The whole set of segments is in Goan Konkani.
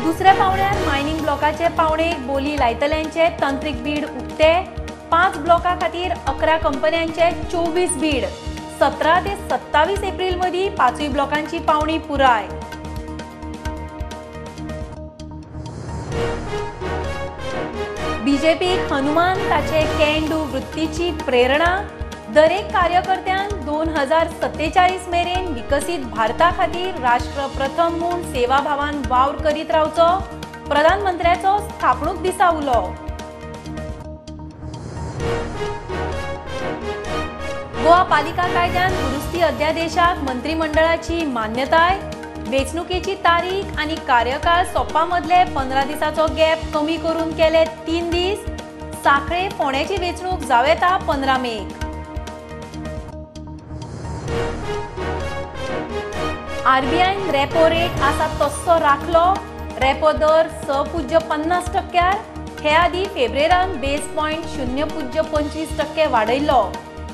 दुसऱ्या पावण्यार मायनिंग ब्लॉकाचे पावणेक बोली लायतल्यांचे तंत्रीक बीड उक्ते. 5 ब्लॉका खातीर 11 कंपन्यांचे 24 बीड. 17 ते 27 एप्रिल मदीं 5 ब्लॉकांची पावणी पुराय. बीजेपीक हनुमान ताचे can do वृत्तीची प्रेरणा. दरेक कार्यकर्त्यान 2047 मेरेन विकसीत भारता खातीर राष्ट्र प्रथम म्हूण सेवाभावान वावर करीत रावचो, प्रधानमंत्र्याचो स्थापणूक दिसा उलो. गोवा पालिका कायद्यान दुरुस्ती अध्यादेशाक मंत्रिमंडळाची मान्यताय. वेंचणुकेची तारीख आनी कार्यकाळ सोंपा मदले 15 दिसाचो गॅप कमी करून केले 3 दीस. साखळे फोंड्याची वेंचणूक जावं येता 15 मेक. आरबीआयन रेपो रेट आसा तस्सो राखलो. रेपो दर 6.50%. हे आदीं फेब्रेरान बेस पॉयंट 0.25% वाडयल्लो.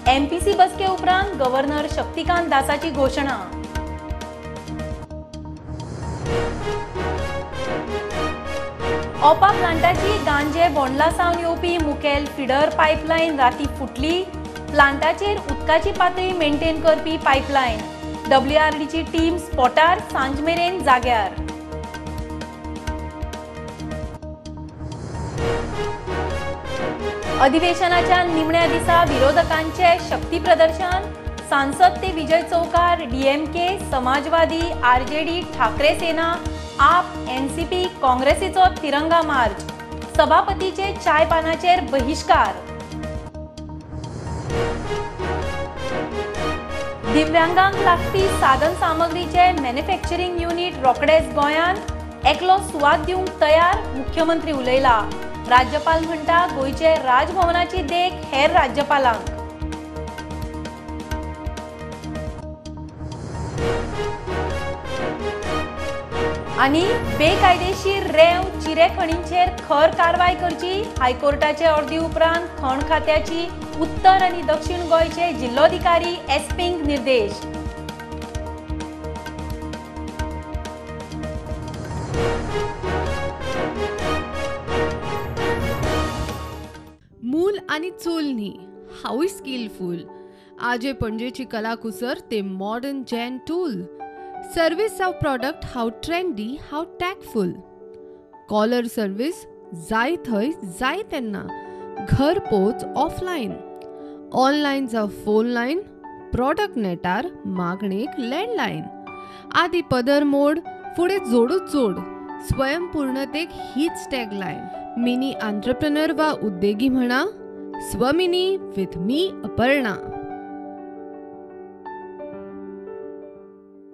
एमपीसी बसके उपरांत गव्हर्नर शक्तिकांत दासाची घोशणा. ओपा प्लांटाची गांजे बोंडला सावन येवपी मुखेल फिडर पायपलायन राती फुटली. प्लांटाचेर उदकाची पातळी मेंटेन करपी पायपलायन. डब्ल्यूआरडीची टीम स्पॉटार सांज मेरेन जाग्यार. अधिवेशनाच्या निमण्या दिसा विरोधकांचे शक्ती प्रदर्शन. सांसद ते विजय चौकार डीएमके, समाजवादी, आरजेडी, ठाकरे सेना, आप, एनसीपी, काँग्रेसीचो तिरंगा मार्च. सभापतीचे चाय पानाचेर बहिश्कार. दिव्यांगांक लागपी साधन सामग्रीचे मॅन्युफॅक्चरिंग युनिट रोखडेच गोंयांत. एकलो सुवात दिवंक तयार, मुख्यमंत्री उलयला. राज्यपाल म्हणटा गोंयचे राजभवनाची देख हेर राज्यपालांक. आनी बेकायदेशीर रेंव चिरे खणींचेर खर कारवाय करची. हायकोर्टाचे ऑर्दी उपरांत खण खात्याची उत्तर आनी दक्षिण गोंयचे जिल्लोधिकारी एसपींक निर्देश. मूल आनी चूल न्ही, हांवूय स्किलफूल. आजे पणजेची कलाकुसर ते मॉडर्न जॅन टूल. सर्वीस जावं प्रॉडक्ट हांव ट्रेंडी, हांव टॅकफूल. कॉलर सर्वीस जाय थंय जाय तेन्ना, घर पोच ऑफलायन. ऑनलायन जावं फोन लायन, प्रॉडक्ट नेटार मागणेक लँडलायन. आदी पदर मोड, फुडें जोडूच जोड. स्वयंपूर्णतेक हीच टॅगलायन. मिनी आंत्रप्रनर वा उद्देगी म्हणा, स्वमिनी विथ मी अपर्णा.